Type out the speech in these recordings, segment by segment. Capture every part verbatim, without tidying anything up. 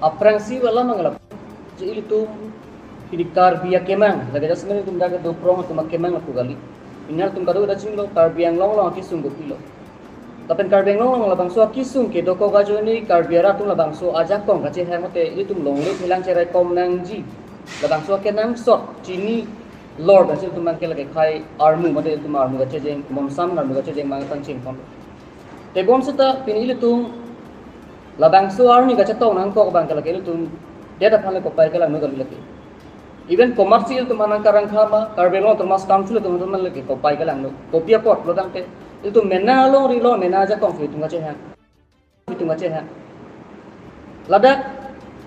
Aphrangsi wala mangala. Ilitum pini Karbi akemang, lake just ilitum dak do prong atum akemang lapu kali. Pini ilitum kadokave ta chinilo, Karbi Anglong along akesung kopilo. Lapen Karbi Anglong along labangso akesung ke dokok ajoine Karbi arat atum labangso ajakong kachehang mate ilitum longle phelang cherai kom nangji. Labangso akenangsot chinilor, kasi ilitum abang ke lake khei armu mate ilitum armu kachejeng, monsam armu kachejeng abang tang chingkon. Tebon seta pini ilitum labangso arni kachetong nangkok abang ke lake ilitum det aphan le kopai kelangno kali lake. Even komatsi ilitum aphan nangkarang khama, Karbi Anglong Autonomous Council atum aphan lake kopai kelangno. Kopi apot pulotangte ilitum mena alongri lo, mena ajakong si ilitum kachehang. Ilitum kachehang. Ladak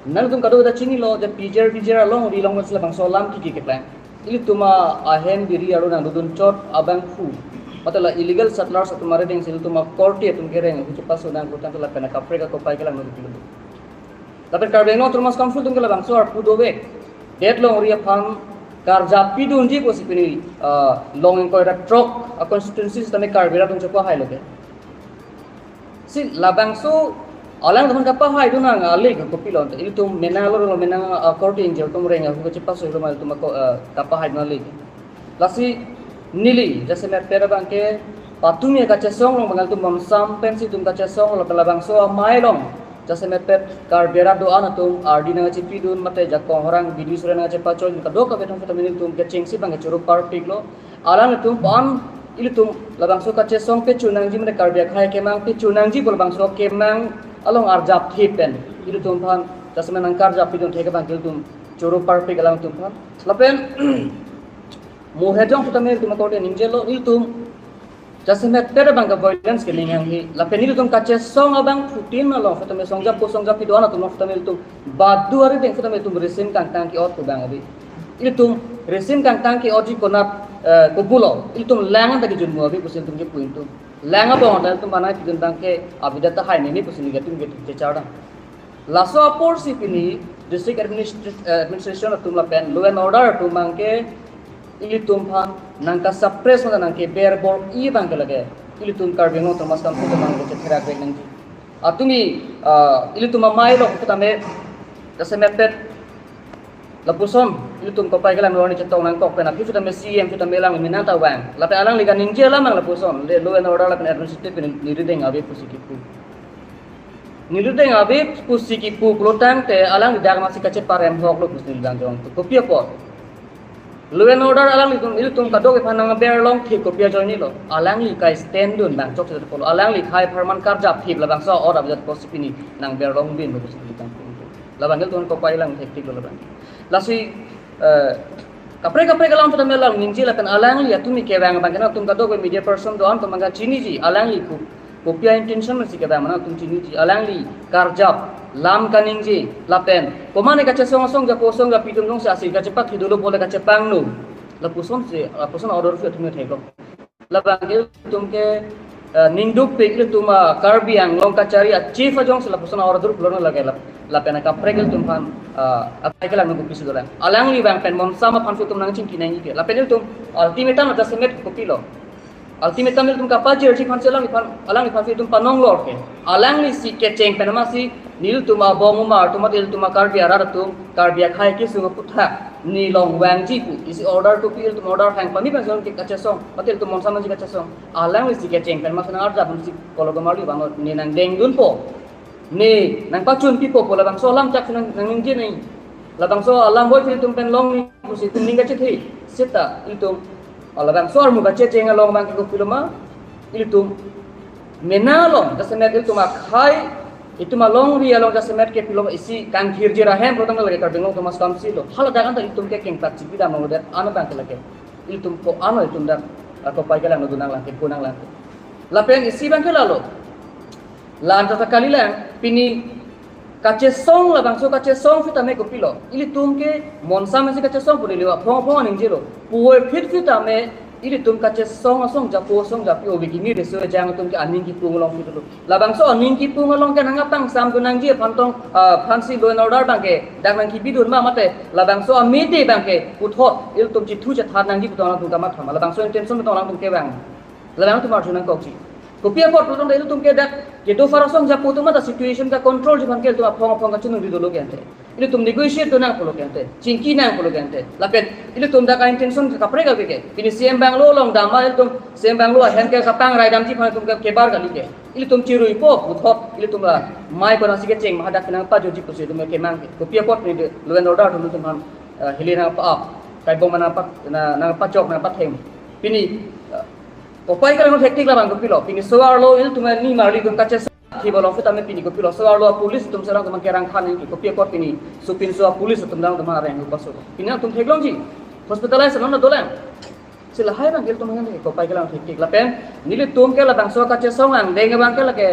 nangtum kadokave ta chinilo, je P G R V G R alongri along si labangso alam kiki keplang. Ilitum ahem biri aru nangdodun chot abangphu, mate la illegal settlers atum arideng si ilitum akorte atum kereng huchu paso nang kutang lapen akaprek akopai kelangno kepilo. Lapen Karbi Anglong Autonomous Council atum ke labangso arpu dovek. Det longri aphan karjap pidunji pusi pini, ah, long ingkoi ra throk a constituency sitame Karbi arat atum chepahailo ke. Si labangso alangtum aphan kapahaidun nang ale ke kopilo, ilitum mena along lo, mena akorte ingjir atum reng ahu kachepaso lo ma ilitum ako, ah, kapahaidun ale ke. Lasi neli jasemet pet abang ke patumi kachesong along abang ilitum monsam pensi ilitum kachesong lo, labangso amei along jasemet pet Karbi arat do-an atum ardi nangchepidun mate jakong horang bidi sore nangchepachoi kadokave atum kata ilitum kechengsi abang ke choro parpiklo. Alangtum aphan ilitum labangso kachesong pechu nangji mate Karbi akhei akemang pechu nangji pu labangso akemang along arjap thip pen ilitum aphan jasemet nangkarjap pidun thek abang ke ilitum choro parpik alangtum aphan. Lapen mo hejong sitame ilitum akorte ningjelo, ilitum jasemet pet abang ke violence ke ning hanghe. Lapen ilitum kachesong abangphutin along sitame songjapo songjapi do-an atum along sitame ilitum badu arideng sitame ilitum risim kangtang ke-ot pu abang ave. Ilitum risim kangtang ke-otji konat, eh, kopulo, ilitum lang anta kejunmu ave pusi ilitum kepu ilitum. Lang abang anta ilitum banai pidun abang ke avedet tahai nini pusi nelitum ke chechar dam. Laso apor si pini district administra-, eh, administration atum lapen law and order atum abang ke ilitum aphan nangkasuppress mate nangkeber bor-i abang ke lake ilitum Karbi Anglong Autonomous Council atum abang ke chetherak vek nangji. Atumi, ah, ilitum amei along sitame jasemet pet lapuson ilitum kopai kelangno arni chetong nangkok pen aphi sitame C M sitame alang minang ta vang. Lapen alangli kaningje alam abang lapuson, le law and order lapen administrative neli rideng ave pusi kipu. Neli rideng ave pusi kipu pulotangte alangli dak masi kacheparem hok lo pusi neli abang jong. Kopi apot? Law and order alanglitum, ilitum kadokave aphan nangber long thip kopi ajoine lo. Alangli kai stand dun abang chokche pulo. Alangli khei apharman karjap thip labangso order avedet pusi pini nangber longbin lo pusi neli abang jong. Labang ilitum kopai lang thektik lo labang. Lasi, eh, kaprek kaprek alam sitame alang ningje lapen alangli atumi kevang abang ke nangtum kadokave media person do-an atum abang ke chiniji, alangli ko, kopi a-intention si kevang ma nangtum chiniji, alangli karjap, lam kaningje lapen komatne kachesong asong japo songjapi atum along si asi kachepak hidulo bole kachepangno. Lapuson si, lapuson order si atumi theklo. Labang ke ilitum ke, eh, ningdukpik ilitum a-Karbi Anglong kachari a-chief ajong si lapuson order pulo lake lap-, lapen akaprek ilitum aphan, eh, akai kelangno kopi si dolang. Alangli abang pen monsam aphan si itum nangchingki nangji ke. Lapen ilitum ultimatum jasemet kopilo? Ultimatum ilitum kapajirji aphan si alangliphan, alangliphan si itum panong lor ke. Alangli si kecheng pen masi nelitum abong umar atum mate ilitum a-Karbi arat atum, Karbi akhei kesung aputhak ne long vangji pu isi order kopi, ilitum order hang pame pensi ke kachesong, mate ilitum monsam nangji kachesong. Alangli si kecheng pen masi nang arjap si kolo komarli abang ne nangdengdunpo, ne nangpachunpipo pu labangso alam chak nang, nangningje nang. Labangso alam boi ilitum pen long pusi itum ning kachethe. Seta ilitum labangso armu kachecheng along abang ke kopilo ma, ilitum mena along jasemet ilitum akhei, itum alongri along jasemet kepilo isi kangthirjir ahem pulotang lake Karbi Anglong Autonomous Council lo. Haladak anta itum ke kengtak chipi dam lo det, ano abang ke lake ilitum ko-an lo itum dak, ah, kopai kelangno dun nanglang ke, ko nanglang ke. Lapen isi abang ke lalo. La-an ta kalilang, pini kachesong labangso kachesong sitame kopilo? Ilitum ke monsam si kachesong pu neli aphong aphong aning jelo. Puvoiphit sitame ilitum kachesong asong japo songjapi ove kimi reso ejang atum ke aning kipung along phitlo. Labangso aning kipung along ke nangkapangsam dun nangji aphan tong, ah, aphansi law and order abang ke dak nangkipidun ma mate labangso amete abang ke puthot ilitum chithu chethat nangji pu tong alangtum kamatha ma, labangso intention pu tong alangtum kevang. Labang atum arju nangkokji. Kopi apot pulote ilitum ke dak kedo Farasong ajapo atum ta situation ke control ji aphan ke ilitum aphong aphong kachiningri dolo ke ante. Ilitum negotiate do nangpo lo ke ante. Chingki nangpo lo ke ante. Lapen ilitum dak intention ke kaprek ave ke. Pini C M bungalow along dam ma ilitum C M bungalow ahem ke kapangrai damji aphan ilitum ke kebar kali ke. Ilitum chiruipo puthot ilitum la mai konasi kecheng ma hadak nangpajutji pusi ilitum kemang ke. Kopi apot pini law and order atum ilitum aphan, eh, hili nangpa-, kaibong ma nangpa-, na-, nangpachok nangpatheng. Pini, eh, kopai kalang hektik labang kopilo. Pini so-arlo ilitum ni marli atum kachesong thip along sitame pini kopilo. So-arlo police atum sarang atum kerang than nangji, kopi apot pini supinso police atum sarang atum areng upaso. Pini atum theklongji. Hospitalize non dolang. Si lahai abang ilitum hang kopai kalang hektik lapen nelitum ke labangso kachesong angdeng abang ke lake,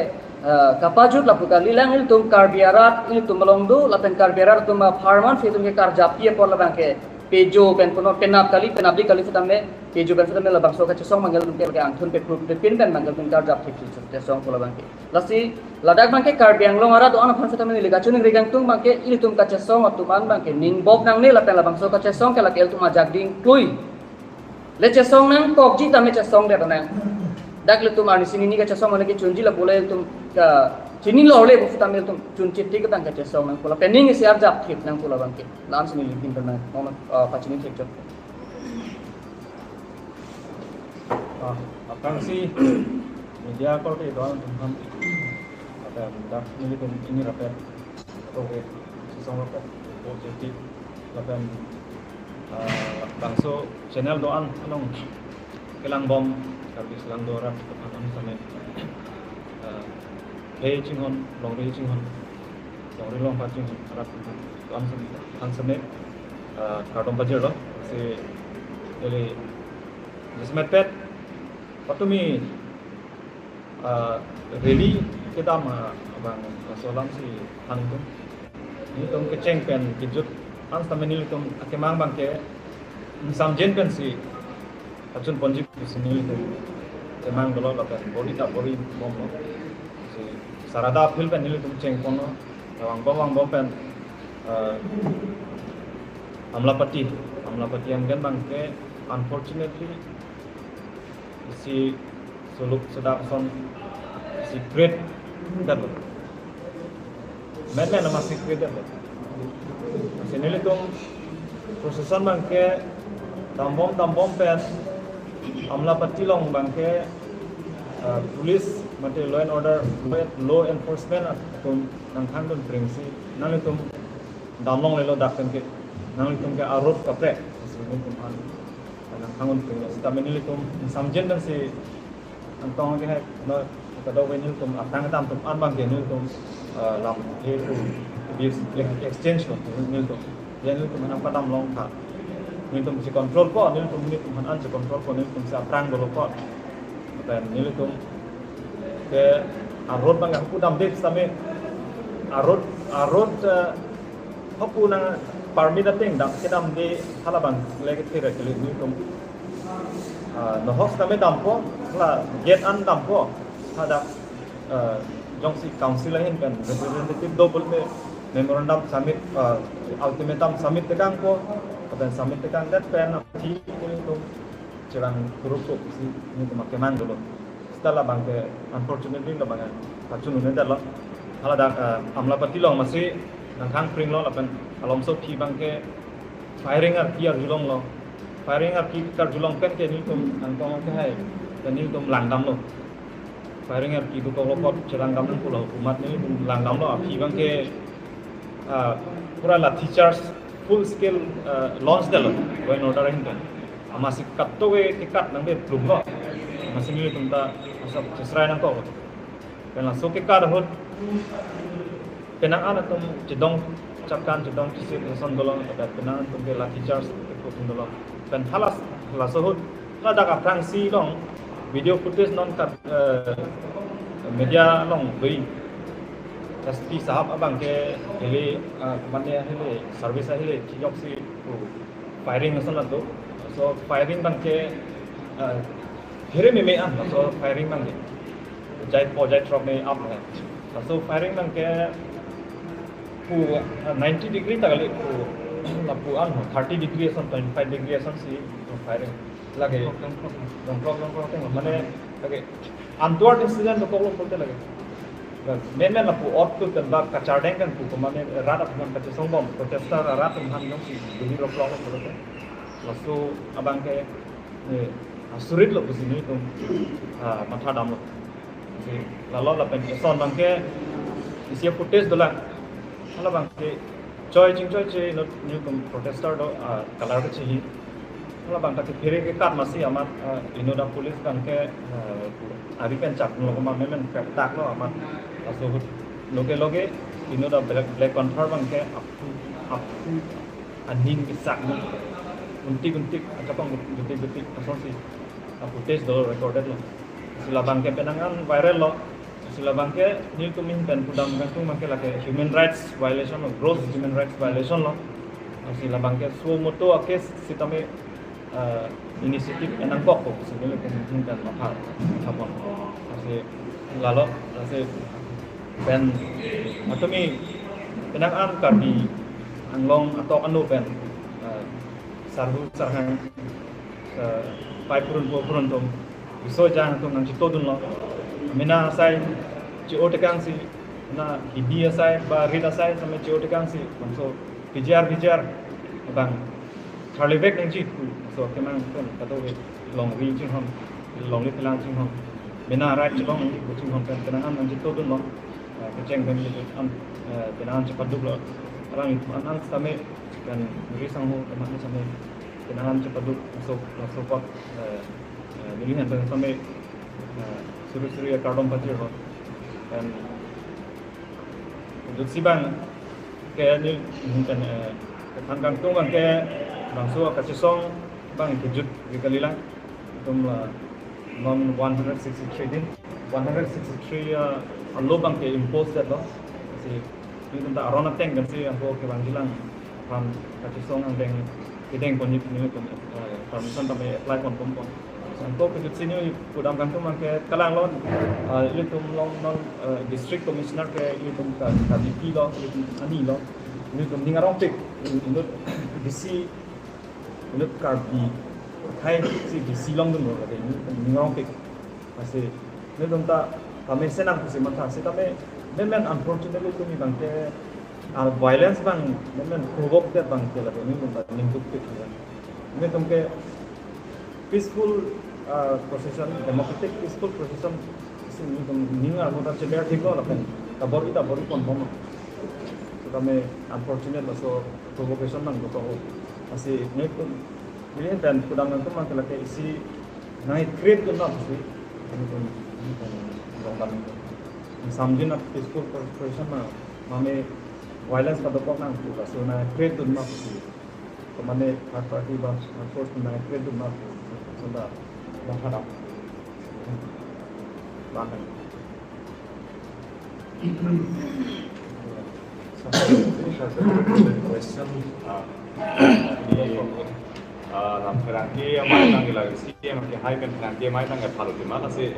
eh, kapajut lapu kalilang ilitum Karbi arat ilitum along do lapen Karbi arat atum apharman si ilitum ke karjapi apot labang ke pejo pen puno penap kali penapdi kali sitame pejo pen sitame labangso kachesong abang ke ilitum ke lake angthun pekru pepin pen abang ke ilitum karjap thip si kachesong pu labang ke. Lasi ladak abang ke Karbi Anglong arat do-an aphan sitame neli kachiningri kangtung abang ke ilitum kachesong atum an abang ke ningbok nangne lapen labangso kachesong ke lake ilitum ajak ding klui. Le chesong nangkokji tame chesongdet nang. Dak ilitum arnisi nini kachesong mane kechunji lapu le ilitum kachinilo le pu sitame ilitum chunchit tik abang kachesong nangpo lapen ning isi arjap thip nangpo labang ke. La-an si neli pinta nang. Mama, ah, pachini thekchot. Ah, aphrangsi media korte do-an atum aphan. Lapen dak nelitum pini rapet. Oke, sisong rapet. Oke, jadi lapen, ah, bangso channel do-an along kelangbom Karbi Anglong do arat aphan sitame, ah, Phei Chinghon, Longri Chinghon, Longri Longpa Chinghon arat aphan sitame, aphan sitame, ah, kardom pajirlo. Si neli jasemetpet patumi, ah, rally kedam, ah, abang laso alam si thantung. Nelitum kecheng pen kejut an sitame nelitum akemang abang ke ingsamjin pensi kachun ponji pusi nelitum kemang dolo lapen bor-i ta bor-i bomlo. Si Sarada field pen nelitum chengponlo. Vangbom vangbom pen, eh, Amlapati, Amlapati anggen abang ke unfortunately isi suluk sedak son secret dan lo. Men men nama secret dan lo. Si nelitum procession abang ke dambom dambom pen Amlapati along abang ke, eh, police mate law and order, law enforcement atum nangthangdun pringsi nanglitum damlonglelo dak pen ke nanglitum ke a-road kaprek si nelitum aphan nangthangdun pringlo sitame nelitum ingsamjin pensi nangtong ke hai no kadokave nelitum atang dam atum an abang ke nelitum, eh, lam he pu bis exchange lo nelitum. Ya nelitum nangpadam long tha. Nelitum si control po, nelitum nelitum aphan an si control po, nelitum si aphrang dolo po. Lapen nelitum ke a-road abang ke hapu damde sitame a-road, a-road, eh, hapu nang permit ateng dam kedamde hala abang le kethe ra kele nelitum, ah, nohok sitame dampo, la gate an dampo, hadak, eh, jongsi council ahin pen representative do pulote memorandum submit, eh, ultimatum submit tekangpo, lapen submit tekangdet pen aphi nelitum cherang kuruk kuruk si nelitum akemang dolo. Seta labang ke unfortunately labang ke kachun un-edetlo. Hala dak, eh, Amlapati along masi nangthang pringlo lapen alomso aphi abang ke firing arki arjulonglo. Firing arki karjulong pen ke nelitum nangtong ke hai, pen nelitum langdamlo. Firing arki dokoklo apot cherang dam nangpulo, komat nelitum langdamlo aphi abang ke, ah, pura lathi charge full scale, ah, launch detlo, law and order ahin pen. Amatsi katto ke kekat nangbe plumlo. Amatsi nelitum ta asap chesrai nangkok. Pen laso kekat ahut penang an atum chedong chakan chedong chisik lason dolo, lapen penang an atum ke lathi charge ke atum dolo. Pen halas, laso ahut ladak aphrangsi along video footage non kat, eh, media along dui S P sahab abang ke hile, eh, mane hile service ahile chijoksi pu firing ason ato. So firing abang ke, eh, phere meme an, so firing abang ke jai po jai throk me ap hai. So firing abang ke pu, eh, ninety degree ta kali pu, lapu an ho, thirty degree ason, twenty-five degree ason si firing lage. Dongklok, dongklok, dongklok, mane Lake untoward incident dokoklo pulote lake, menmen lapu ot pen ba kachardeng pen pu komane rat atum aphan kachesongbom, protester arat atum aphan jongsi duri rokloklo pulote, laso abang ke, eh, asurit lo pusi nelitum, ah, matha damlo. Si lalo lapen eson abang ke isi footage dolang. Hala abang ke choi chingchoi che inut nelitum protester do, ah, color kechihi. Hala abang ta kephere kekat masi amat, ah, inut apolice abang ke, ah, ari pen chak lo koma menmen keptak lo amat. Laso ahut loge loge inut a Black, Black Panther abang ke aphu aphu aning kesak lo. Untik untik achapang gutik gutik asonsi a footage do recorded lo. Si labang ke penang an viral lo. Si labang ke nelitum ahin pen pudam kangtung abang ke lake human rights violation lo, gross human rights violation lo. Si labang ke suo motu a case sitame, eh, initiative enangkok ko si nelitum ahin pen matha thapon. Si lalo, si pen matumi penang an Karbi Anglong atok anu pen, eh, sarhu sarhang, eh, pai purun po purun atum, riso ejang atum nangchitodunlo. Mena asai che-o tekangsi, na Hindi asai ba rit asai tame che-o tekangsi, bangso P G R V G R abang tharlevek nangji pu, so kemang pen kato ke longri chinghon, longri pelang chinghon, mena right chelong nangji pu chinghon pen penang an nangchitodunlo. Eh, kecheng pen nelitum an, eh, penang an chepaduklo. Alanglitum an an sitame, pen neli sangho teman sitame penang an chepaduk, so, so kot, eh, eh, neli ahin pen sitame, eh, suri suri akardom pajirlo. Pen jutsi abang ke neli, hmm, pen, eh, kethan kangtung abang ke bangso kachesong abang kejut ke kalilang. Itum la non one hundred sixty-three din, one hundred sixty-three, uh, a law abang ke impose det lo. Si nelitum ta aron ateng kan si angko kevangjilang aphan kachesong angdeng kedeng ponji nelitum, uh, permission tame apply pon pon pon. Angko kejutsi neli pudam kangtung abang ke kalang lo, uh, ilitum along non, uh, district commissioner ke ilitum ka, ka D P lo, ilitum ani lo, ilitum ning arongpik, inut D C, inut Karbi akhei si D C longdunlo lake, inut ning arongpik. Lasi nelitum ta tame senang pusi matha, sitame menmen unfortunately tumi abang ke, ah, violence abang menmen provoke det abang ke lake nelitum ta ningdukpik ya. Nelitum ke peaceful, ah, procession, democratic peaceful procession si nelitum ning arlo ta cheber thiklo lapen ta bor-i ta bor-i ponbom. Sitame unfortunate laso provocation nangdokok. Lasi nelitum neli ahin pen pudam kangtung abang ke lake isi nang-create dun ma pusi nelitum, nelitum longdam nelitum samjin a peaceful procession ma, mame violence padokok nang pu, laso nang-create dun ma pusi, komane third party ba force nang-create dun ma pu, sunda matha dam. Bang. Question, ah, di, ah, lam pherangke amei abang ke lake C E M akehai pen pherangke amei abang ke phalo tema lasi.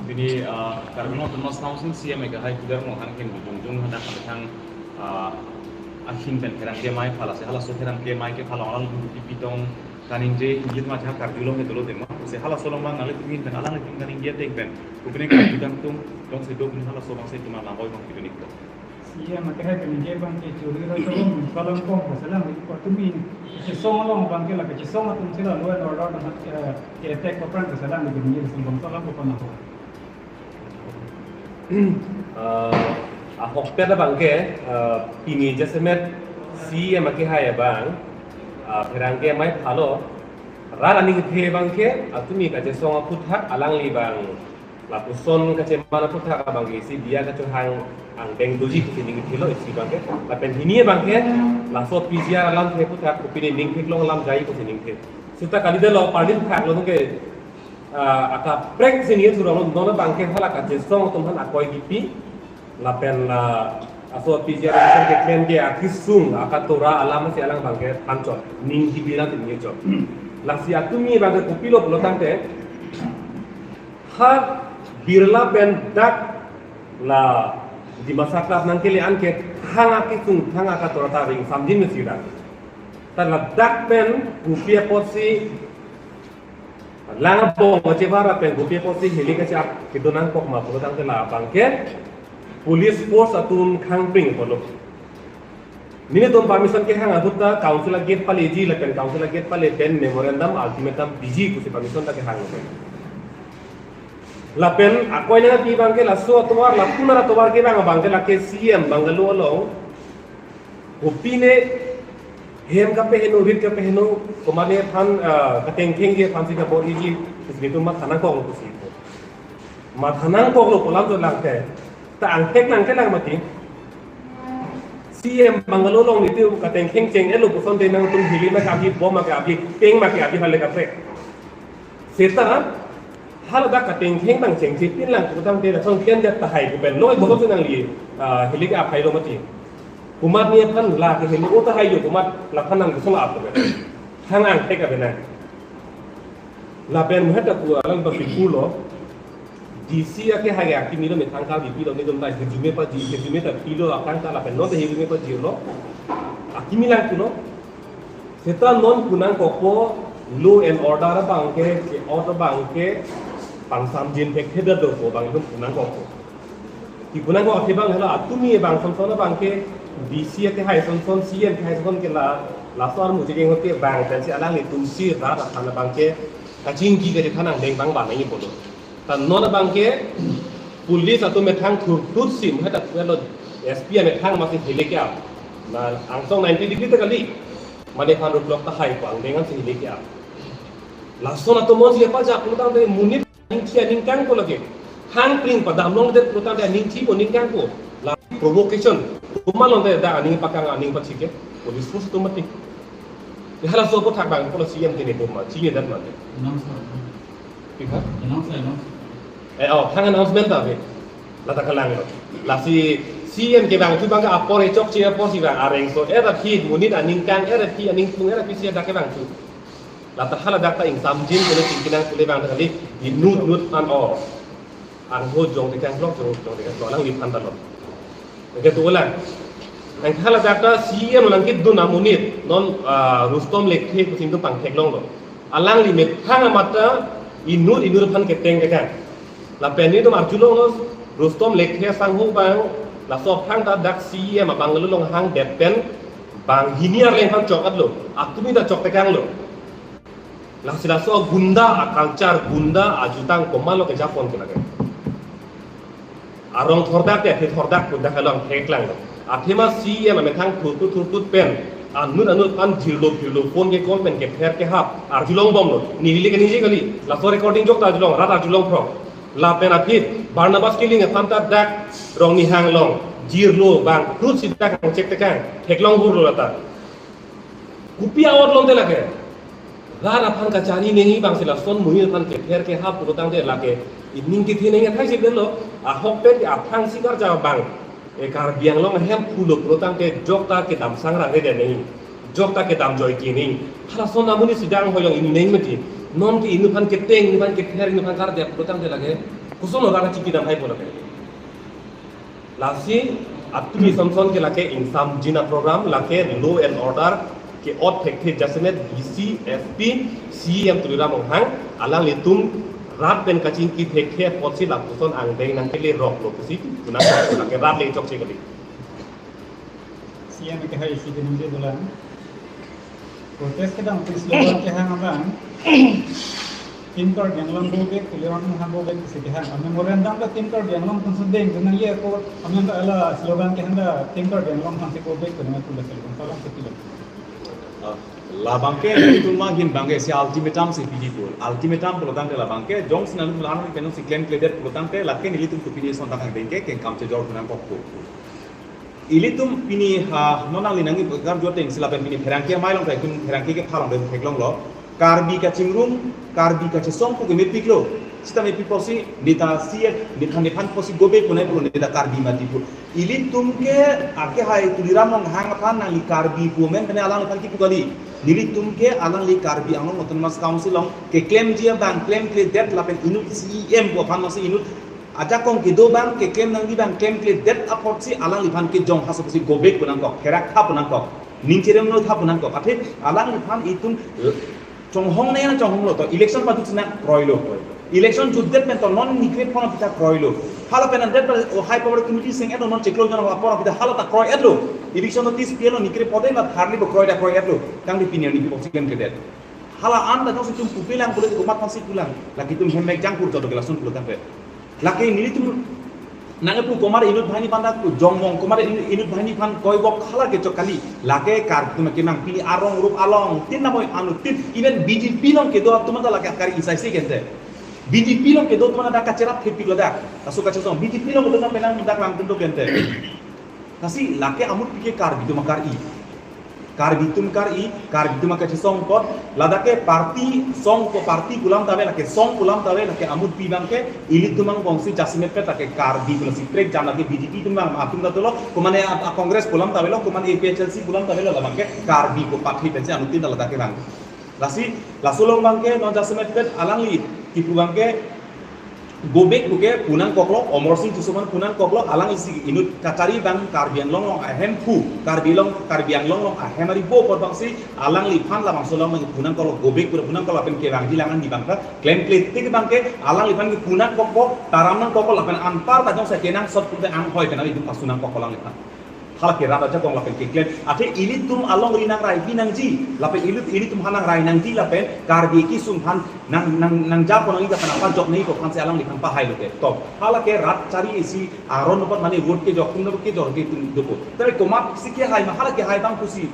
Pini, ah, Karbi Anglong Autonomous Council C E M akehai pudar mo hanghin jongjong hadak kethang, ah, ahin pen pherangke amei phalasi, halaso pherangke amei ke phalong alang duty pitong kaningje ingjit ma jha karjulong ke dolo tema. Si halaso along abang nanglitum ahin pen alanglitum kaningje ateng pen kopine karju kangtung jongsi do pini halaso abang si tema lam oi abang pidun ikpo. C E M akehai kaningje abang ke churi ra chorong kalang kong kasalang di patumi. Chesong along abang ke lake chesong atum sila law and order na, eh, ke attack ko pran kasalang di kaningje sing bang kalang ko panaho. Ah, ahokpet abang ke, ah, pini jasemet C E M akehai abang, ah, pherangke amei phalo. Rat aning the abang ke, ah, tumi kachesong aphuthak alangli abang lapuson kacheman aphuthak abang ke isi diya kachohang angdeng doji pusi ning thelo isi abang ke. Lapen hini abang ke laso P G R alamthe aphuthak kopine ning theklong alam jai pusi ning the. Seta kali delo parlin thak lo ke, ah, akaprek si ning thurong lo, non abang ke hala kachesong atum aphan akoi kipi. Lapen la aso P G R ke klem ke akisung akatora alam si alang abang ke thanchot ning kipi na tin chot. Lasi atumi abang ke kopilo pulo tangte, ha Birla pen dak la Dimasa Club nangkele anke thang akisung thang akatora ta ring samjin mesi ra. Ta ladak pen kopi apotsi lang abong achebar pen kopi apotsi heli kachak kedo nangkok ma pulotangte labangke police force atum khangpring pulo. Nelitum permission kehang ahut ta council agate paleji lapen council agate pale pen memorandum ultimatum piji pusi permission ta kehang lo. Lapen akoi nangpi abangke laso atovar lapunar atovar kevang abangke lake C M bungalow along kopine hem kapeheno, rit kapeheno, komatne aphan, ah, katengkhengji aphansi kabor-iji, isi nelitum matha nangkoklo pusi. Matha nangkoklo pu alam dolang ke. Ta angthek nangkelang mati. C M bungalow along nelitum katengkheng cheng-etlo puson te nangtum hili ma ke-ave, bom ma ke-ave, peng ma ke-ave hale kaprek. Seta haladak katengkheng abang chengchepinlang putangte lason kian jat tahai pu pen loi bohok nangli, ah, hili ke-ave lo mati. Komatne aphan lake hili o tahai jo komat laphan nangkosong ap pu pen. Thang angthek ave nang. Lapen muhet ta pu alam ta pipulo. D C akehai akimi lo, methang kali pilo, nelitum ta hirjume paji, hirjume ta pilo, akang ta lapen non ta hirjume pajilo. Akimi lang pulo. Seta non pu nangkokpo, law and order abangke, ke-ot abangke pangsamjin thekthedet dopo abang itum pu nangkokpo. Ti pu nangkok akhe abang helo atumi abang sonson abangke D C akehai sonson, C M akehai sonson ke la, laso armu chekeng hote abang pensi alanglitumsi rat aphan abangke kachingki kachethan angdeng bang banai pulo. Ta non abangke police atum methang thurthutsi muhet ta pulo, S P amethang masi hili ke-ap. Na angsong ninety degree ta kali. Mane aphan ruplok tahai pu angdeng ansi hili ke-ap. Lason atum monsi epajak pulotangte monit aningthi aningkangpo lake. Khangpring padam longdet pulotangte aningthi po ningkangpo. La provocation. Komat longdet dak aning pakang aning pachike. Police force atum mati. Ya halaso aputhak abang pulo C M tene bom ma, chinine dat mati. Announce, Pika? Announce, announce. Eh, oh, thang announcement ta ave. Lata kalanglo. Lasi C M kevangthu abangke apor echokche apotsi vang areng so. Era phi monit aningkang, era phi aningkung, era phi si dak kevangthu. Lata haladak ta ingsamjin kule chingki nang kule abang ta kali inut nut an o. Angho jong tekang blok, jong, jong tekang blok, alangliphan ta lo. Oke, tu ulang. Nang haladak ta C M nangkedun amonit, non, ah, Rustom Lekthe pusi nelitum pangtheklonglo. Alangli methang amat ta inut inut aphan keteng tekang. Lapen nelitum arjulonglo, Rustom Lekthe asangho abang, laso aphan ta dak C M abang along hangdet pen, banghini arleng aphan chok-etlo, atumi ta chok tekanglo. Lasi laso gunda a-culture, gunda ajutang komatlo kejapon ke lake. Arong thordak ke, aphi thordak gunda kalong theklanglo. Athema C M amethang thurthut thurthut pen, anut anut aphan jirlo jirlo phone ke call pen kepher kehap, arjulongbomlo. Neli ke neli kali, laso recording jok ta arjulong, rat arjulong phrong. Lapen aphi, Barnabas Killing aphan ta dak Rongnihang along, jirlo bang, thurthut si dak angchek tekang, theklong hurlo lata. Kopi a-ot longte lake. Rat aphan kachari nangji abangsi lason monit aphan kepher kehap pulotangte lake. Ining kethe nangji athai si detlo. Ahok pen ke aphrangsi karja abang. E Karbi Anglong ahem pulo pulotangte jokta kedam sangrang rede nangji. Jokta kedam joike nangji. Halason amonit si dang hoyong inut nangji mati. Non ke inut aphan keteng, inut aphan kepher, inut aphan karja pulotangte lake. Kosonlo rat kachingki damhaipo lake. Lasi atumi sonson ke lake ingsamjin aprogram, lake law and order ke-ot thekthe jasemet D C, S P, C M Tuliram Ronghang, alanglitum rat pen kachingki thekthe apotsi lapuson angdeng nangkele roklo pusi, pu nang lake rat le chokche kali. C M akehai isi din je bolang. Protest kedam pen slogan kehang abang. Team Karbi Anglong go back, Tuliram Ronghang go back pusi kehang. Memorandum ta Team Karbi Anglong atum sudeng, nangli ako, amen ta la slogan kehang ta Team Karbi Anglong aphansi go back, nang aku la slogan salam sekian. Ah, labangke, itum ma hin abangke si ultimatum si pidi pu. Ultimatum pulotangte labangke, jongsi nanglitum la-an pensi klemkledet pulotangte, lake nelitum kopine ason ta kangdeng ke, kengkam chejor nangkokpo. Ilitum pini ha non nangli nangji karju ateng si lapen pini pherangke amei along ta itum pherangke kepha along ta theklonglo. Karbi kachingrum, Karbi kachesong pu ke mepiklo. Sita mepik apotsi neta C F, neta nephan apotsi go back punai pu neta Karbi mati pu. Ilitum ke akehai Tuliram Ronghang aphan nangli Karbi pu amen pene alangliphan kipu kali. Nelitum ke alangli Karbi Anglong Autonomous Council along keklemji abang klemkledet lapen inut C M pu aphan masi inut Ajakong kedo abang, keklem nangji abang klemkledet apotsi alangliphan kejong haso pusi go back pu nangkok, therak tha pu nangkok, ning cheremlo tha pu nangkok. Athe alangliphan itum, eh, chonghong nang chonghonglo to, election pajut si nangkroilo. Election jutdet pen to non nikre phon apita kroilo. Hala pen andet pen, o, high power committee seng-etlo, non chiklo jon apor apita hala ta kroi-etlo. Eviction notice pilo, nikre pode la tharli bo kroi ta kroi-etlo. Tangte pini arni pi box klemkledet. Hala an ta jongsi itum pupelang pule komat aphansi pulang. Lake itum hem mek jangkur joto ke lason pulo tangte. Lake nelitum nangkepu komat inut banghini aphan dak jongmong, komat inut, inut banghini aphan koibok hala ke chok kali. Lake Karbi atum kemang, pini arong rup along tin namoi anuttin, even B J P along kedo atum ta lake kari isai se gente. B J P along kedo atum ta kacherap thepiklo dak. Laso kachesong B J P along kedo atum penang dak langdun do gente. Lasi lake amutpi ke Karbi atum akari. Karbi atum akari, Karbi atum akachesong apot, ladak ke party song ko party pu alam ta ave, lake song pu alam ta ave, lake amutpi abang ke ilitum angbong si jasemet pet lake Karbi pu alam si prek jam lake B J P atum abang atum ta dolo, komane a, a Congress pu alam ta avelo, komane A P H L C pu alam ta avelo, labang ke Karbi ko party pensi anuttin ladak ke abang. Lasi, laso along abang ke non jasemet pet alangli kipu abang ke go back pu ke pu nangkoklo, Amarsing Tisso aphan pu nangkoklo, alangli si inut kachari abang Karbi Anglong along ahemphu, Karbi along, Karbi Anglong along ahem ari bo apot abang si alangliphan labangso along abang pu nangkoklo, go back pu pu nangkoklo, lapen kevangji lang-an ni abang ta klemkledet abang ke alangliphan ke pu nangkokpo, taram nangkokpo, lapen anparta jongsi kenangsot pulote anghoi pen itum pasu nangkokpo alangliphan. Hala ke rat ajakong lapen keklem. Athe ilitum alongri nangraipi nangji. Lapen ilut, ilitum aphan nangrai nangji lapen Karbi kesung aphan nang, nang, nangjapo nangji lapen apa jok nangji ko aphansi alangliphan pahailo ke. To. Hala ke rat chari isi aron apot mane vote kejok, kum kejok ke itum dopo. Tapi komat si kehai ma hala kehai abang pusi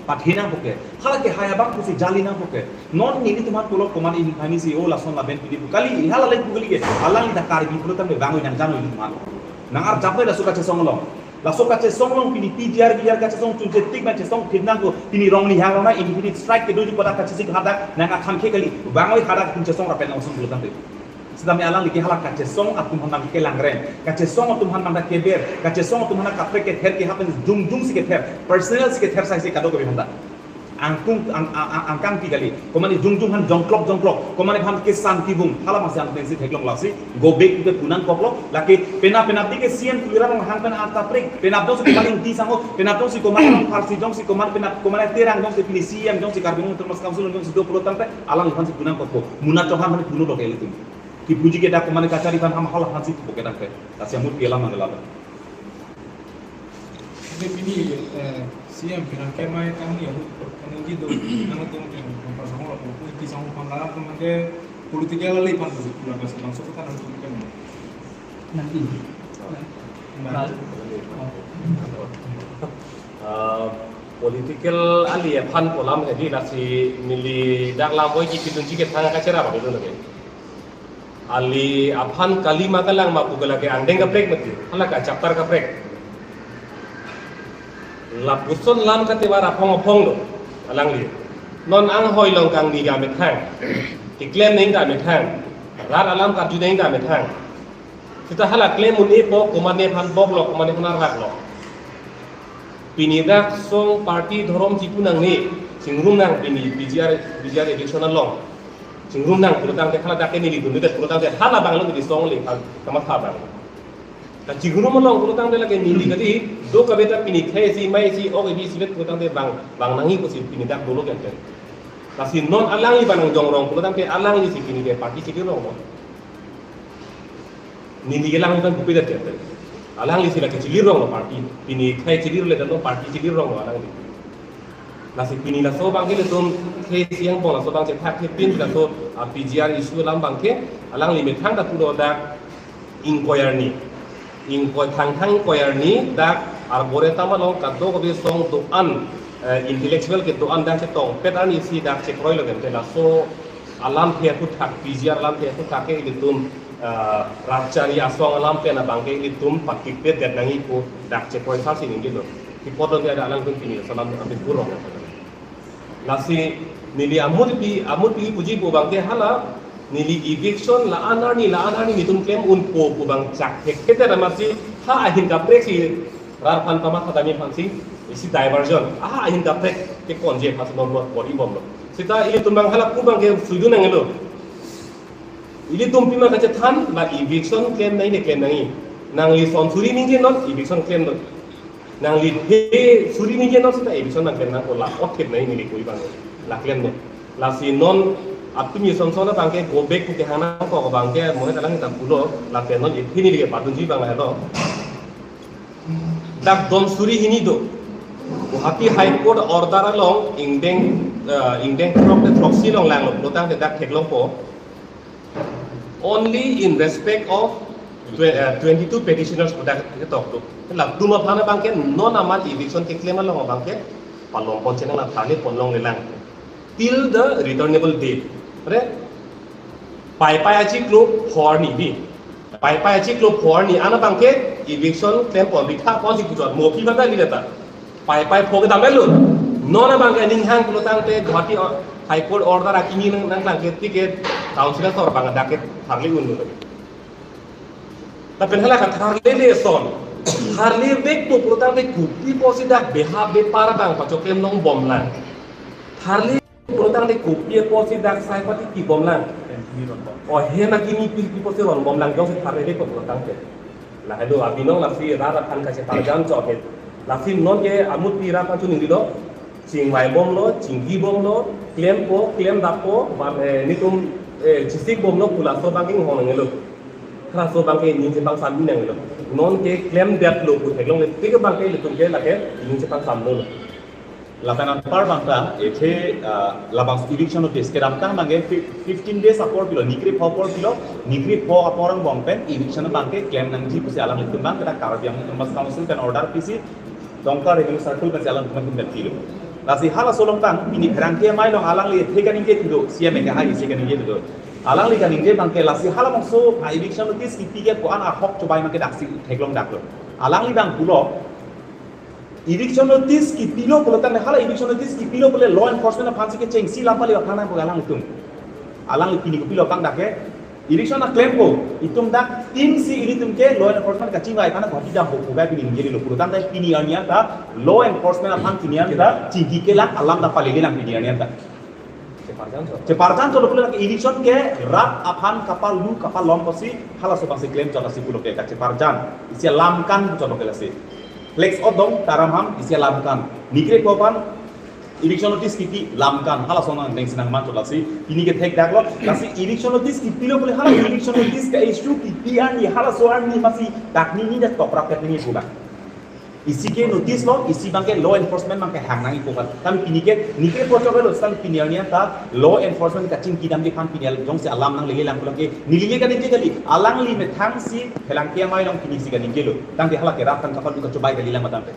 pathe nangpo ke. Hala kehai abang pusi jali nangpo ke. Non nelitum aphan pulo komat inut banghini si o lason lapen pidi pu kali, hala le pu kali ke. Alangli ta Karbi pulo tangte bang-oi nangjano ilitum aphan. Nangarjap noi laso kachesong along. Laso kachesong along pini P G R, V G R kachesong chunche tik ma chesong phit nangkok, pini rong ni hang rong na indefinite strike kedoji pada kachesik hadak nangkathan ke kali, bang-oi hadak pun chesong rapen langsung pulo tangte. Sitame alangli ke hala kachesong atum aphan kelangreng, kachesong atum aphan keber, kachesong atum aphan kaprek kether ke hapen jongjong si kether, personal si kether sai si kadokave aphan ta. Angkung, ang, ang, ang, angkang pi kali. Komane jongjong aphan jongklok jongklok. Komane aphan kesan kibung. Hala masi angkang si theklong lasi. Go back ke pu nangkoklo. Lake penap penap di ke C M Tuliram Ronghang pen anta prik. Penap jongsi komane Ingti Sangho. Penap jongsi komane Rongpharsi jongsi komane penap komane Terang jongsi pini C M jongsi Karbi Anglong Autonomous Council jongsi do pulo tangte alangliphan si pu nangkokpo. Muna Chauhan aphan pu nangkoklo ke ilitum. Kipuji ke dak komane kachari aphan ham hala aphan si pu ke dak ke. Lasi amutpi alam nanglo. Jadi pini, eh, C M pinang kemai kami ya, kami gitu, nang itu mungkin, nang pasang orang, itu pisang pangkalan, teman ke political ali pan tuh, kurang kasih langsung kita nang itu kan. Nanti. Nah. Eh, political ali aphan pu alam jadi lasi neli dak lam oi ki pitunji ke thang kacherap apa itu lagi. Ali aphan kali ma kalang ma pu ke lake angdeng kaprek mati, hala ke chapter kaprek. Lapuson lam katevar aphong aphong lo, alangli. Non anghoi along kangni ta methang, keklem neng ta methang, rat alam karju neng ta methang. Seta hala klem un-epo, komane aphan boklo, komane aphan arhaklo. Pini dak song party dhorom chipu nangne, chingrum nang pini P G R, P G R election along. Chingrum nang pulo tangte hala dak ke neli dunde pulo tangte hala abang lo di song le hal kamatha abang. Ta chingrum along pulo tangte lake neli kali do kabe ta pini khei si mai si ok ebi si bet pulo tangte bang, bang nangji pusi pini dak dolo kente. Lasi non alangli abang nangjongrong pulo tangte alangli si pini ke party si kelong lo. Neli kelang kan bupe dak ya. Alangli si lake chilirong lo party. Pini khei chilirle dan lo party chilirong lo alangli. Lasi pini laso abang ke ilitum khei siang pon laso abang chethak ke pin laso, ah, P G R issue alam abang ke alangli methang ta pulo dak ingkoi arni. Ingkoi thangthang ingkoi arni dak arbore tamalong kado-kave song do-an, eh, intellectual kedo-an dak chetongpet arni si dak chekroilo kente laso alamthe aphuthak, P G R alamthe aphuthak ke ilitum, eh, rat chari asong alam pen abang ke ilitum patikpet det nangji pu dak chekroi sar si ningjelo. Kipot lo dia ada alangtum pini salam amin kurong. Lasi neli amutpi, amutpi puji pu abang ke hala, neli eviction la-an arni, la-an arni nelitum klem unpo pu abang chak thekthedet amatsi ha ahin kaprek si rat aphan pamatha tame aphansi isi diversion. Ah, ahin kaprek ke konje aphansi bom lo, bor-i bom lo. Seta ilitum abang hala pu abang ke sujun nanglo. Ilitum pima kachethan, la eviction klem nangji ne klem nangji. Nangli son suri ningjenon, eviction klemnon. Nangli the suri ningjenon seta eviction nangklem nangkok, la othep nangji neli koi abang. La klemnon. Lasi non atum ison son abangke go back pu kehang nangkok abangke, mohe talang hitam pulo, lapen non iphi neli ke padunji abang lahelo. Dak don suri hini do. Guwahati High Court order along ingdeng, eh, ingdeng throk te throksi along langlo, pulotangte dak theklongpo. Only in respect of twe-, eh, twenty-two petitioners pu dak ketok do. Latum aphan abangke non amat eviction keklem along abangke palom pon chenang, la tharle pon longlelang. Till the returnable date. Re? Paipai achiklo phor ni bi. Paipai achiklo phor ni an abangke eviction klem pon, bikha pon si puchot. Mo pi bata li data. Paipai pho kedam elo. Non abangke ning hang pulotangte Guwahati o-, High Court order akimi nang, nangklang ke ticket council asor abang dak ke tharle un lo. Lapen hala katharle le son. Tharle vek pu pulotangte kopi pusi dak beha bepar abang pachoklem longbomlang. Tharle pulotangte kopi pusi dak sai pati kibomlang. O hem akimi pirpi pusi ronbomlang, jongsi tharle vek pu pulotangte. Lahelo abinong lasi rat aphan kacheparjan chot he. Lasi non ke amut pi rat aphan choningri lo. Chingvai bomlo, chingki bomlo, klempo, klemdappo, bam, eh, netum, eh, chisik bomlo, pu laso abangke inghong nangnelo. Halaso abangke ining chepangsam nangnelo. Non ke klemdetlo pu theklongle tik abangke ilitum ke lake ining chepangsamlo. Lapen anpar abangta, ethe, ah, labang eviction notice kedamtang abangke fi-, fifteen days apor pilo, nikre pho apor pilo, nikre pho apor angbong pen eviction abangke klem nangji pusi alanglitum abang, kata Karbi Anglong Autonomous Council pen order pisi, Dongka Revenue Circle pen si alanglitum ahin pen pilo. Lasi halaso along tang, pini pherangke amei along alangli ethe kaningje thudo, C M A ke hai isi kaningje thudo. Alangli kaningje abangke lasi halabangso, ah, eviction notice kipi ke ko-an ahok chobai ma ke daksi theklong daklo. Alangli abang pulo, eviction notice kipilo pulotangte, hala eviction notice kipilo pule law enforcement aphan si kechengsi lam pale aphan nangpo alanglitum. Alangli pini kopilo abang dak ke, eviction aklempo, itum dak team si ilitum ke law enforcement kachingvai aphan Guwahati dampo pu gai pini ningje lo pulotangte pini arni anta law enforcement aphan pini anta chingki kelang, alam ta palelelang pini arni anta. Cheparjan chot. Cheparjan chot pule lake eviction ke rat aphan kapal lu kapal lom pusi halaso abangsi klem chot lasi pulo ke kacheparjan. Isi alam kan chot ke lasi. Flex odong taram ham isi alam kan. Nikre pho aphan eviction notice kipi lam kan, halaso nang deng sinang man chot lasi. Pini ke thek daklo, lasi eviction notice kipilo pule hala eviction notice ka-issue kipi arni, halaso arni masi dak ni ni dak tokrak dak ni ni pulang. Isi ke notice lo, isi abangke law enforcement abangke hang nangji pu kan. Tame pini ke, nikre pho chot lo, seta pini arni anta law enforcement kachingki damji aphan pini al-, jongsi alam nanglele lang pulang ke, neli kaningje kali, alangli methang si pherangke amei along pini si kaningje lo. Tangte hala ke rat aphan kapal lu kachobai kalilang ma tangte.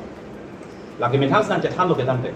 Lake methang si nangchethanlo ke tangte.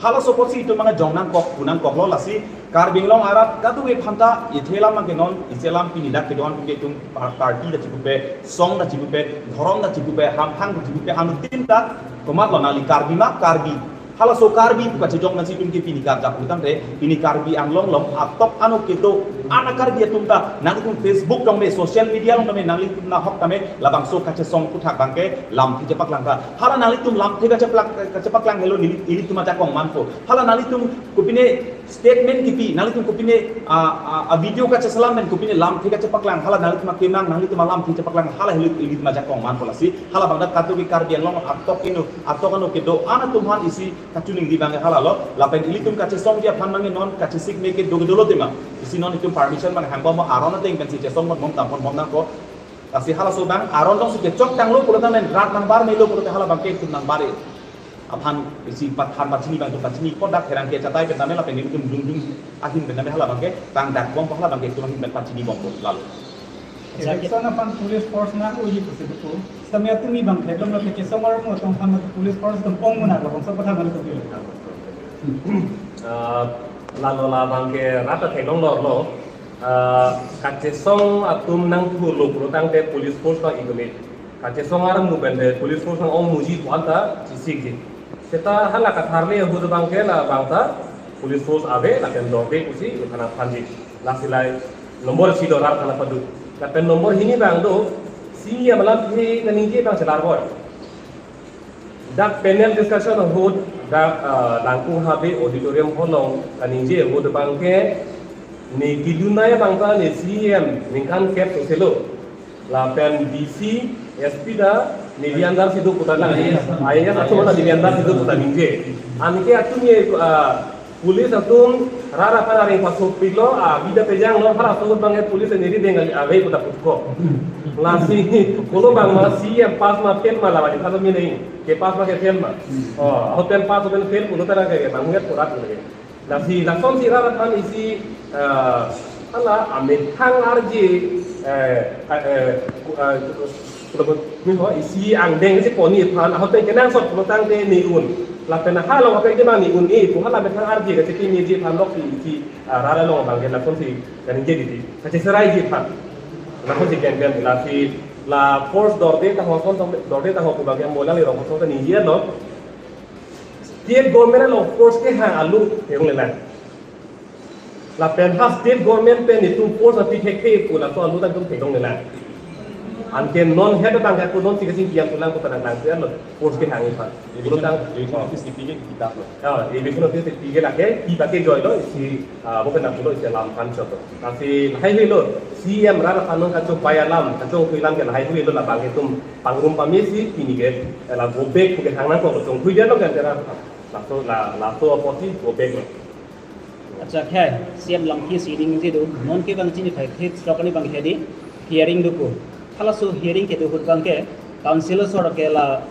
Halaso apotsi itum abang jong nangkok, pu nangkoklo lasi Karbi Anglong arat kadokave aphanta ethe alam abangke non, isi alam pini dak kedo-an atum ke itum par-, party ta chipupe, song ta chipupe, dhorom ta chipupe, hamphang ta chipupe, anuttin ta komatlo nangli Karbi ma, Karbi. Halaso Karbi pu kachejok nangsi itum ke pini karjap pulotangte, pini Karbi Anglong along atok ano kedo-an a-Karbi atum ta, nanglitum Facebook along me, social media along tame, nanglitum nahok tame, labangso kachesong aphuthak abangke lamthe chepaklang ta. Hala nanglitum lamthe kacheplak-, kachepaklang helo neli, ilitum ajakong manpo. Hala nanglitum kopine statement kipi, nanglitum kopine, ah, ah, ah, video kacheselam pen kopine lamthe kachepaklang, hala nanglitum akemang, nanglitum alamthe chepaklang, hala helo ilitum ajakong manpo lasi. Hala abang dak kadokave Karbi Anglong atok ino, atok ano kedo-an atum aphan isi kachiningri abangke halalo, lapen ilitum kachesongji aphan abangke non kachesik me kedo kedo lo tema. Isi non itum permission abang hangbom aron ateng pensi chesong bom tam bom nangkok. Lasi halaso abang aron jongsi kechok tanglo pulotangte rat nangbar melo pulote hala abangke itum nangbar-e aphan isi pathan pachini abang itum pachini, kodak pherangke chatai pen tame lapen itum dung dung ahin pen tame hala abangke tang dak bom hala abangke itum ahin pen pachini bompo lalo. Election aphan police force nang-oji pusi kepu. Seta tumi abang theklong lo, kachesong armu atum aphan police force atum ong munak lo, bangso aphuthak nang kepu. Ah, lalo labangke rat ta theklong lo lo. Ah, kachesong atum nangthurlo pulotangte police force nang-itumit. Kachesong armu pen te police force nang-ong muji pu anta chisikji. Seta hala katharle ahut abangke labangta police force ave lapen dorde pusi iphana thanji. Lasi lai nombor isi do rat aphan padu. Lapen nombor hini abang do, C E M alamthe kaningje abang chelar bor. Dak panel discussion ahut dak, ah, Langkung Habe Auditorium hall along kaningje ahut abangke Ne kedun nai abang ta ne C M ningkan kep soselo. Lapen D C, S P ta neli under si do pu ta nang. I A S atum ta neli under si do pu ta ningje. Anke atum ye, ah, police atum rat aphan areng pasopiklo, ah, bida pejanglo, halaso ahut abang ke police neli deng ave pu ta puthot. Lasi kolo abang ma C M pass ma fail ma la wali kalo mi nai. Ke pass ma ke fail ma. Oh, ahut pen pass ahut pen fail pulo ta nang ke bang nget purat lagi. Lasi, lasonsi rat aphan isi, eh, hala amethang arje, eh, eh, eh, ku-, eh, ku-, ku-, mi ho isi angdeng si poni aphan, ahut pen kenangsot pulotangte ne un. Lapen halong ape ke bang ne un-e, pu hala amethang arje kachekimiji aphan lok si isi, eh, rat along abang ke lasonsi kaningje didi. Kacheserai ji aphan. Lasonsi ken ken, lasi la force dorde ta ho son tong, dorde ta ho pu abang ke molang irong son ta ningje lo. State government along force kehang alu theklonglelang. Lapen ha state government pen itum force api thekthe pu laso alu ta itum theklonglelang. Anke non head abang ke non si kasing kiam pulang pu ta nang nang lo force kehang iphan. Eviction, pulotang eviction office ipike kitab lo. Ya, eviction office ipike lake, kipa ke joy lo, isi, ah, bukan nak pulo isi alam kan chot lo. Lasi lahai hui lo, C M rat aphan non kachopai alam, kachopai alam ke lahai hui lo labang itum pangrum pamesi pini ke, eh, la go back pu ke hang nangkok lo, chonghui dia lo kan tera. Laso, la, laso apotsi go back lo. Acha, khei, C M lamki si ring si do, non ke bang chini phai, khei, stock ni bang hedi, hearing do ko. Halaso hearing kedo ahut abang ke, council asor ke la,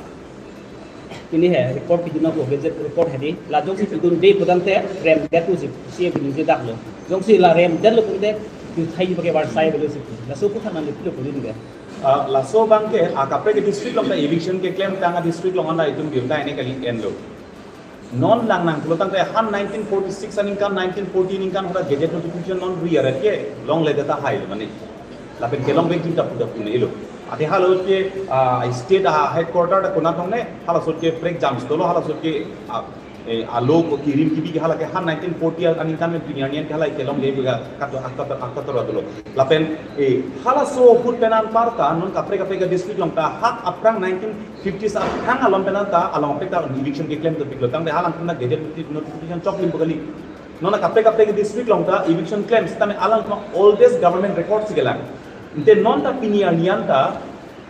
pini he, report pidun nangkok, gazette report hedi, la jongsi pidunde pulotangte, remdet pusi, C M pidunde dak lo. Jongsi la remdet lo pulote, tu thai pa ke barsai belo si, laso pu thanan le pilo pidun ke. Ah, laso abang ke, ah, kaprek ke district along ta eviction keklem tang a district along anta itum biun ta ene kali en lo. Non lang nang pulotangte han nineteen forty-six aningkan, nineteen forty aningkan hoda gazette notification non ri aret kelongle ta tahai lo mane. Lapen kelong vek jin ta pu ta pu ne lo. Ate halaso ke, ah, state a headquarter ta konat longle, halaso ke prek jam stolo, halaso ke, ah, eh, alo ko kirim kibi ke hala ke han nineteen forty aningkan pen pini arni an ke hala kelongle vek kato akta akta lo. Lapen, eh, halaso ahut pen anparta non kaprek kaprek district along ta hak aphrang nineteen fifty sa hang along pen anta along pek ta eviction keklem topik lo tangte halang puna gazette notification choklim pu kali. Non kaprek kaprek district along ta eviction klem sitame alang puna oldest government record si kelang. Ante non ta pini arni anta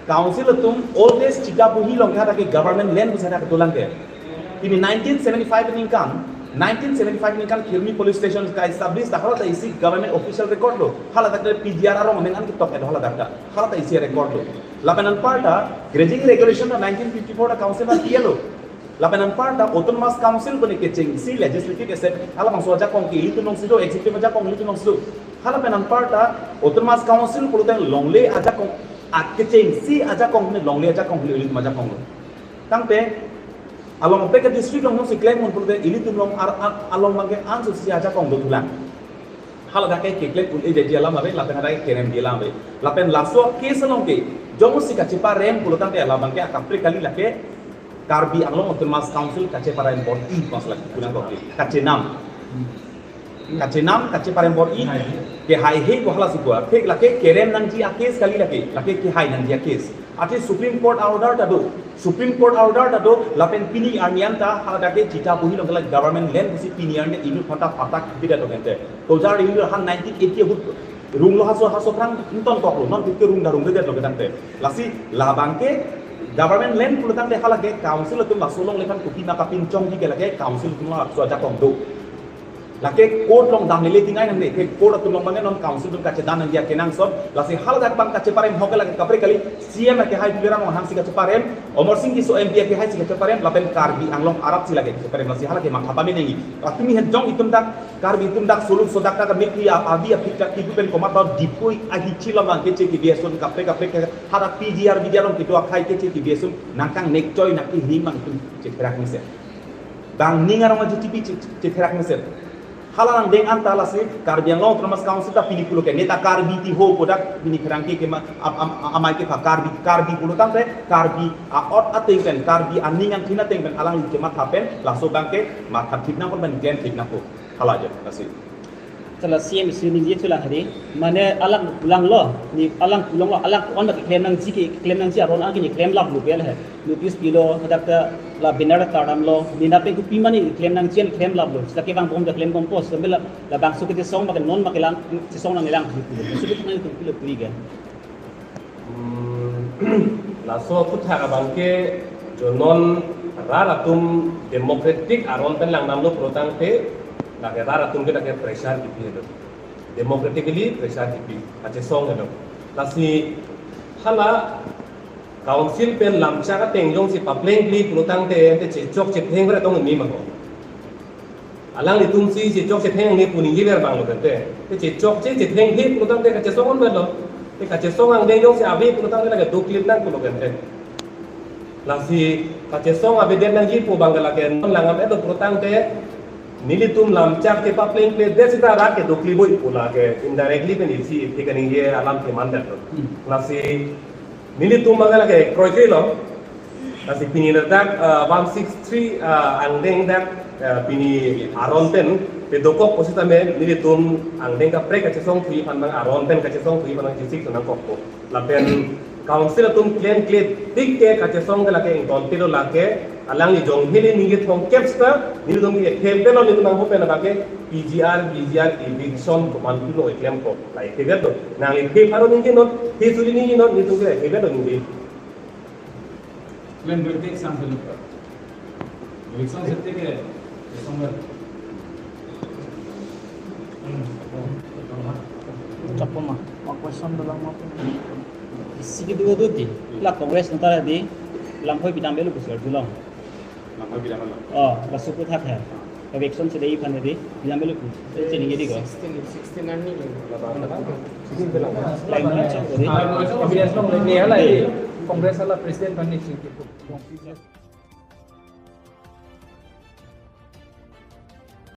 council atum oldest chita bohi along ke hadak ke government land pusi hadak dolang ke. Pini nineteen seventy-five aningkan, nineteen seventy-five aningkan Khirmi police station ka establish ta hala ta isi government official record lo. Hala ta P G R arong neng an ketok edo hala ta. Hala ta isi record lo. Lapen anparta grazing regulation ta nineteen fifty-four ta council an P L O. Lapen anparta autonomous council pu ne kechengsi legislative assembly, halabangso ajakong ke ilitum alongsi do, executive ajakong ilitum alongsi do. Halapen anparta autonomous council pulotang longle ajakong, a kechengsi ajakong ne longle ajakong le ilitum ajakong lo. Tangte along pek district along si klem un pulote ilitum along ar, ar, along abang ke anso si ajakong dothulang. Hala dak ke keklem un-e ji alam ave, lapen hadak ke kerem ji alam ave. Lapen laso case along ke, jongsi kacheparem pulotangte labang ke akaprek kali lake, Karbi Anglong Autonomous Council kacheparem bor-i, masalah kunang kok ke, kachenam. Kachenam, kacheparem bor-i, kehai he ko hala si ko, ke lake kerem nangji a case kali lake, lake kehai nangji a case. Ate Supreme Court order ta do. Supreme Court order ta do, lapen pini arni anta, hala dak ke chita bohi along ke la government land pusi pini arni inut phanta patak bida do gente. Tojar inut han nineteen eighty ahut rung lo haso haso phrang inton kok lo, non ke rung da rung redet lo kedang te. Lasi labang ke government land pulotangte hala ke council atum laso along lephan kopi ma kapinchongji ke lake council atum laso ajakong do. Lake court along dam lele tingai nangne, ke court atum along mane non council atum kachedam nangji akenangsot, lasi hala dak abang kacheparem ho ke lake kaprek kali, C M akehai Tuliram Ronghang si kacheparem, Amarsing Tisso M P akehai si kacheparem, lapen Karbi Anglong arat si lake kacheparem, lasi hala ke matha pame nangji. Atumi het jong itum dak, Karbi atum dak soluk sodak dak mik ya abi apik dak ibu pen komat dak dipui ahi chilom ang keche kebiason kaprek kaprek ke, hara P G R B G R along kedo akhai keche kebiason nangkang nekchoi nangkehing mang itum chetherak mesen. Bang ning arong aji T V che-, che-, chetherak mesen. Hala nangdeng anta lasi Karbi Anglong Autonomous Council ta pini pulo ke neta Karbi ti ho kodak pini kerang ke kema am-, am-, amai ke pha Karbi, Karbi pulotangte Karbi a-ot ateng pen, Karbi aning angthin ateng pen alangli kematha pen laso abang ke matha thik nangpo pen klem thik nangpo. Hala aja lasi. Sala C M isi ningje thulang hadi, mane alang pulang lo, ne alang pulang lo, alang on bak keklem nangji ke, keklem nangji aron anke ne klem lap lo bel he. Notice pilo, hadak ta la banner ta ram lo, ne na pe kupi mane klem nangji an klem lap lo. Sita kevang bom ta klem bom pos, sambil la, labangso kachesong bak non bak kelang, chesong nanglang. Suku nang itu pilo puli ke. Hmm, laso aputhak abang ke jo non rat atum democratic aron pen lang namlo pulotangte, lake rat atum ke lake pressure kipi hedo. Democratically pressure kipi, kachesong hedo. Lasi hala council pen lamchak ateng jongsi paplengple pulotangte, te chechok chetheng ber tong mi mako. Alanglitum si chechok chetheng ne pu ningje ver bang lo tangte. Te chechokche chethengthe pulotangte kachesong on lo. Te kachesong angdeng jongsi ave pulotangte lake doklip nang pulo tangte. Lasi kachesong avedet nangji pu abang lake non lang am edo pulotangte. Nelitum lamchak kepaplengple det sita rat ke doklip boi pu lake indirectly pen isi isi kaningje alam keman det lo. Hmm. Lasi nelitum abang lake kroikre lo. Lasi pini ladak, eh, one six three, eh, angdeng dak, eh, pini aron pen pedokok pusitame nelitum angdeng kaprek kachesong thuji aphan abang aron pen kachesong thuji aphan abang chesik nangkokpo. Lapen council atum klemkle tik ke kachesong ke lake ingtontelo lake alangli jong hili ningje thomkep sita nelitum ke thempelo nelitum nangho pen abang ke P G R, V G R, eviction komantulo klemkok. Lahai ke bedo. Nangli the pharo ningjenon, the suri ningjenon, nelitum ke lahai ke bedo ningje. Klemkle tik sang selu. Eviction sette ke, song ber. Chapo ma, ma question dalam ma. Isi kedo do di, la Congress nonta di, Lamphoi bidam belu kusur dulong. Lamphoi bidam belu. Oh, la suku thak hai. Eviction sede aphan di, bidam belu ku. Itu chini jadi ko. Sixteen, sixteen ani. Lain mana chapo di. Ah, Congress lo, ni hala, Congress hala president aphan ni singkir.